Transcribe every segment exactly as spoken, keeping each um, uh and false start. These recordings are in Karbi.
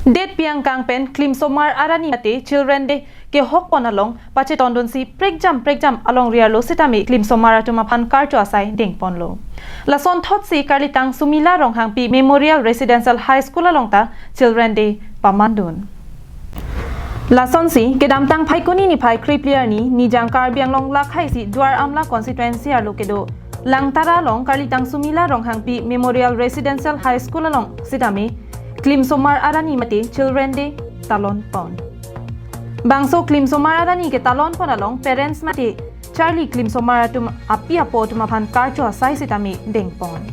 Date pi angkang pen Klimsomar Arani mate Children Day kehok pon along pachetondunsi prekjam prekjam alongri arlo sitame klimsomar atum aphan karcho asai dengponlo. Lasonthotsi Karlitang Sumila Ronghangpi Memorial Residential High School along ta Children Day pamandun. Lasonsi kedamtang Phaikuni niphai krepli arni Nijang Karbi Anglong lakhai isi Duar Amla constituency arlo kedo Langtara along Karlitang Sumila Ronghangpi Memorial Residential High School along sitame Klimsomar Arani mate Children Day talon pon. Bangso Klimsomar Arani ketalon pon along parents mate charli klimsomar atum api apo atum aphan karcho asai sitame dengpon.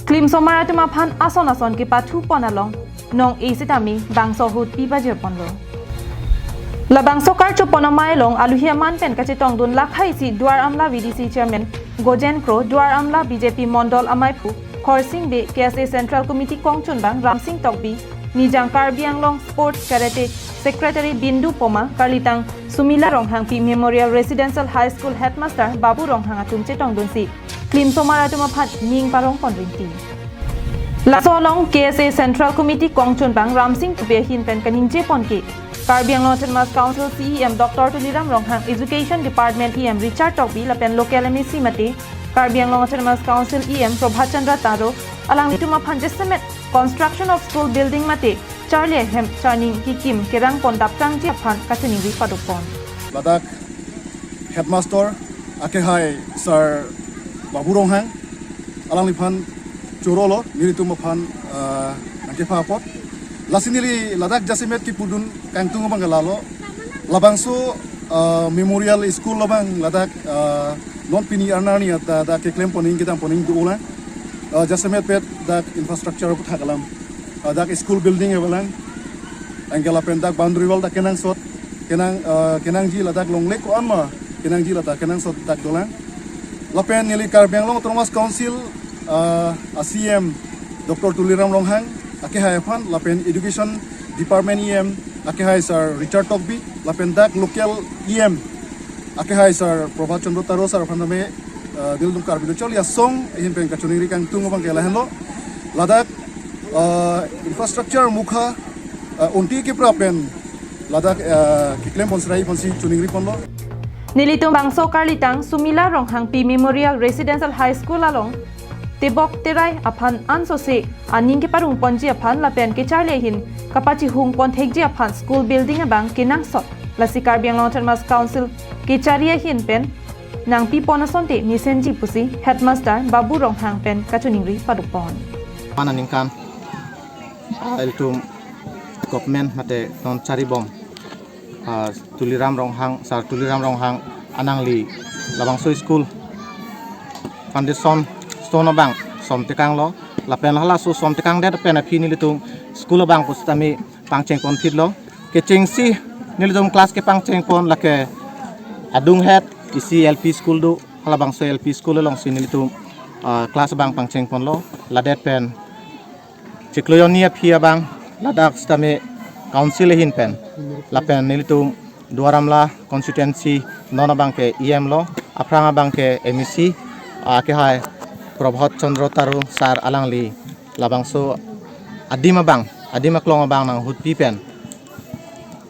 Klimsomar atum aphan ason ason kepathu pon along nong-e sitame bangso ahut pi pajir ponlo. Labangso karcho pon amei along aluhi aman pen kachetongdun lakhai isi Duar Amla V D C Chairman Gojen Kro, Duar Amla B J P Mondol Ameiphu Khorsing Bey, K S A Central Committee kongchunbang Ramsing Tokbi, Nijang Karbi Anglong Sports Karate Secretary Bindu Poma, Karlitang Sumila Ronghangpi Memorial Residential High School Headmaster Babu Ronghang atum chetongdunsi klimsomar atum aphan ning parong pon rinti. Laso along K S A Central Committee kongchunbang Ramsing Tokbi ahin pen kaningje pon ke Karbi Anglong Autonomous Council C E M Doctor Tuliram Ronghang, Education Department E M Richard Tokbi lapen local M A C mate Karbi Anglong Autonomous Council E M Prabhat Chandra Taro alanglitum aphan jasemet construction of school building mate charli ahem charning kikim kerang pon daptangji aphan kachiningri padopon. Ladak headmaster akehai Sir Babu Ronghang alangliphan chorolo nelitum aphan uh, nangkepha apot. Lasi neli ladak jasemet kipudun kangtung abang lalo. Labangso uh, memorial school labang ladak uh, non pini arnani ata dak keklem poning kedam poning dulang. Uh, jasemet pet dak infrastructure kuthak alam. Uh, dak school building ebalang. Anke lapen dak boundary wall dak kenangsot kenang uh, kenangji ladak longle ko-an ma kenangji ladak kenangsot dak dolang. Lapen neli Karbi Anglong Autonomous Council uh, a C M Doctor Tuliram Ronghang akehai aphan lapen Education Department E M akehai Sir Richard Tokbi lapen dak local E M akehai Sir Prabhat Chandra Taro Sir aphan tame uh, nelitum Karbi Lo Charli Asong ahin pen kachiningri kangtung abang ke lahenlo. Ladak uh, infrastructure mukha uh, unti kepra pen ladak uh, keklem pon serai ponsi chiningri ponlo. Nelitum bangso Karlitang Sumila Ronghangpi Memorial Residential High School along tebok terai aphan ansose aning keparong ponji aphan lapen kecharli ahin kapachihung pon thekji aphan school building abang kenangsot, lasi Karbi Anglong Autonomous Council kechari ahin pen nangpi pon asonte mesenji pusi headmaster Babu Ronghang pen kachiningri padopon. Mana ningkan ah, ilitum government mate non charibom ah, Tuliram Ronghang, Sir Tuliram Ronghang anangli labangso school foundation stone abang som tekanglo, lapen halaso som tekangdet pen aphi nelitum school abang pusitame pangcheng pon phitlo. Kechengsi nelitum class kepangcheng pon lake adunghet isi L P school do, halabangso L P school alongsi nelitum ah, class abang pangcheng ponlo, ladet pen chiklo jonni aphi abang ladak sitame council ahin pen lapen nelitum Duar Amla constituency non abang ke E M lo, aphrang abang ke M A C akehai Prabhat Chandra Taro Sir alangli labangso adim abang, adim aklong abang nanghutpi pen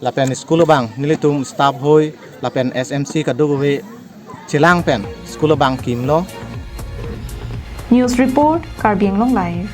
lapen school abang nelitum staff hoi lapen S M C kadokave chelang pen school abang kimlo. News report, Karbi Anglong Live.